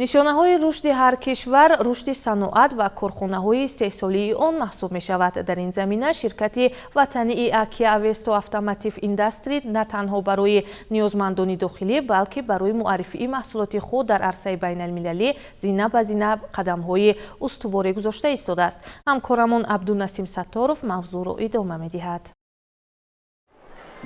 Нишонаҳои рушди ҳар кишвар рушди саноат ва корхонаҳои истеҳсолии он маҳсуб мешавад. Дар ин замина ширкати ватании Акия Авесто Автомотив Индастри на танҳо барои ниёзмандони дохилӣ, балки барои муаррифии маҳсулоти худ дар арсаи байналмилалӣ зина ба зина қадамҳои устуворе гузошта истодааст. Ҳамкорамон Абдунасим Сатторов мавзӯъро идома медиҳад.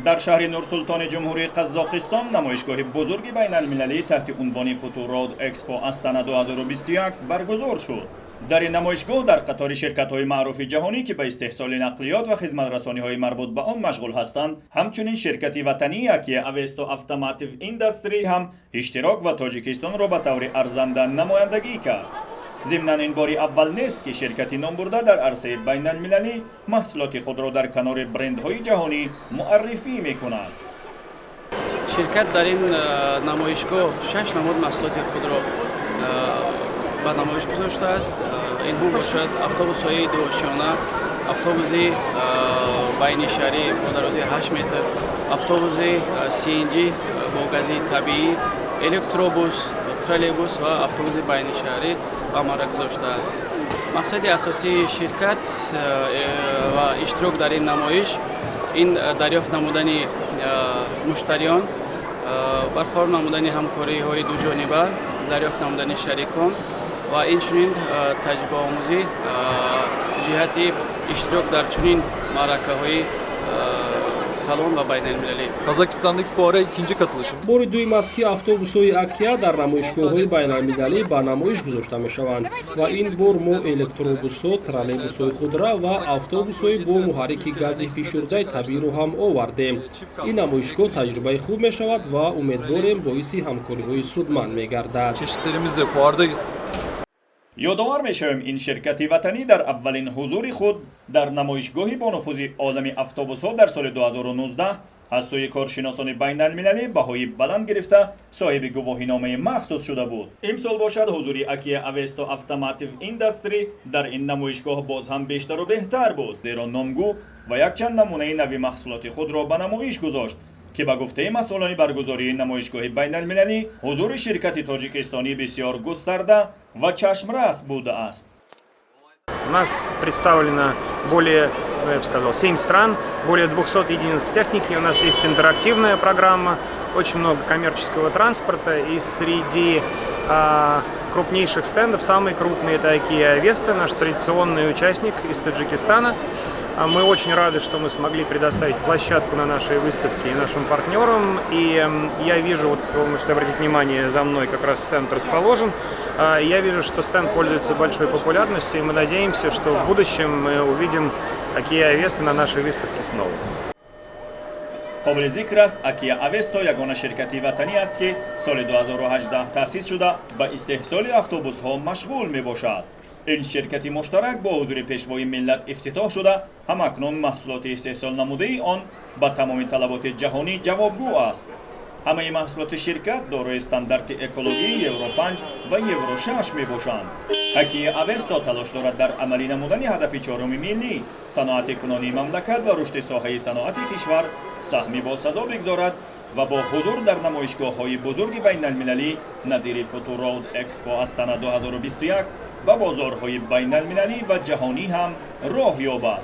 Дар шаҳри Нурсултони Ҷумҳурии Қазоқистон намоишгоҳи бузурги байналмилалӣ таҳти унвони Футурод Экспо Астана 2021 баргузор шуд. Дар ин намоишгоҳ дар қатори ширкатҳои маъруфи ҷаҳонӣ, ки ба истеҳсоли нақлиёт ва хизматрасониҳои марбут ба он машғул ҳастанд, ҳамчунин ширкати ватании Акия Авесто Автомотив Индастри ҳам иштирок ва Тоҷикистонро ба таври арзанда намояндагӣ кард. Зимнан, ин бори аввал нест, ки ширкати номбурда дар арсаи байналмилалӣ маҳсулоти худро дар канори брендҳои ҷаҳонӣ муаррифӣ мекунад. Ширкат дар ин намоишгоҳ шаш намуд маҳсулоти худро ба намоиш гузоштааст. Инҳо бошад автобусҳои дуошёна, автобуси байнишаҳрӣ бо дарозии 8 метр, автобуси CNG, бо гази табиӣ, электробус, троллейбус ва автобуси байнишаҳрӣ ба амал гузоштааст. Мақсади асосии ширкат ва иштирок дар ин намоиш ин дарёфт намудани муштариён, барқарор намудани ҳамкориҳои дуҷониба, дарёфт намудани шарикон ва инчунин таҷрибаомӯзӣ ҷиҳати иштирок дар чунин маъракаҳои калон ва байналмилалӣ. Kazakistan'daki fuara ikinci katılışım. Бори дуюм аст, ки автобусҳои Акия дар намоишгоҳҳои байналмилалӣ ба намоиш гузошта мешаванд ва ин бор мо электробусҳо, троллейбусҳои худрав ва автобусҳои бо муҳаррики гази фишурдаи табииро ҳам овардем. Ин намоишгоҳ таҷрибаи хуб мешавад ва умедворем, боиси ҳамкориҳои судманд мегардад. Çeşitlerimizle fuardayız. Ёдовар мешавем, ин ширкати ватанӣ дар аввалин ҳузури худ дар намоишгоҳи бонуфузи олами автобусҳо дар соли 2019 аз сӯи коршиносони байналмилалӣ баҳои баланд гирифта, соҳиби гувоҳиномаи махсус шуда буд. Имсол бошад, ҳузури Акия Авесто Автомотив Индастри дар ин намоишгоҳ боз ҳам бештару беҳтар буд, зеро номгӯ ва якчанд намунаи нави маҳсулоти худро ба намоиш гузошт, ки ба гуфтаи масъулони баргузории намоишгоҳи байналмилалӣ ҳузури ширкати тоҷикистонӣ бисёр густарда ва чашмрас будааст. У нас представлено более, ну, я бы сказал, 7 стран, более 200 единиц техники. У нас есть интерактивная программа, очень много коммерческого транспорта. И среди крупнейших стендов самый крупный — это Akia Avesta, наш традиционный участник из Таджикистана. Мы очень рады, что мы смогли предоставить площадку на нашей выставке и нашим партнерам. И я вижу, вот вы можете обратить внимание, за мной как раз стенд расположен. Я вижу, что стенд пользуется большой популярностью, и мы надеемся, что в будущем мы увидим Akia Avesta на нашей выставке снова. Қобили зикр аст, Акия Авесто ягона ширкати ватанӣ аст, ки соли 2018 таъсис шуда, ба истеҳсоли автобусҳо машғул мебошад. Ин ширкати муштарак бо ҳузури Пешвои миллат ифтитоҳ шуда, ҳамакнун маҳсулоти истеҳсолнамудаи он ба тамоми талаботи ҷаҳонӣ ҷавобгӯ аст. Ҳамаи маҳсулоти ширкат дорои стандарти экологии Евро 5 ва Евро 6 мебошанд. Акия Авесто талош дорад дар амалӣ намудани ҳадафи чоруми миллӣ, саноати кунонии мамлакат ва рушди соҳаи саноати кишвар саҳми босазо бигзорад ва бо ҳузур дар намоишгоҳҳои бузурги байналмилалӣ назири Футуроуд Экспо Астана 2021 ба бозорҳои байналмилалӣ ва ҷаҳонӣ ҳам роҳ ёбад.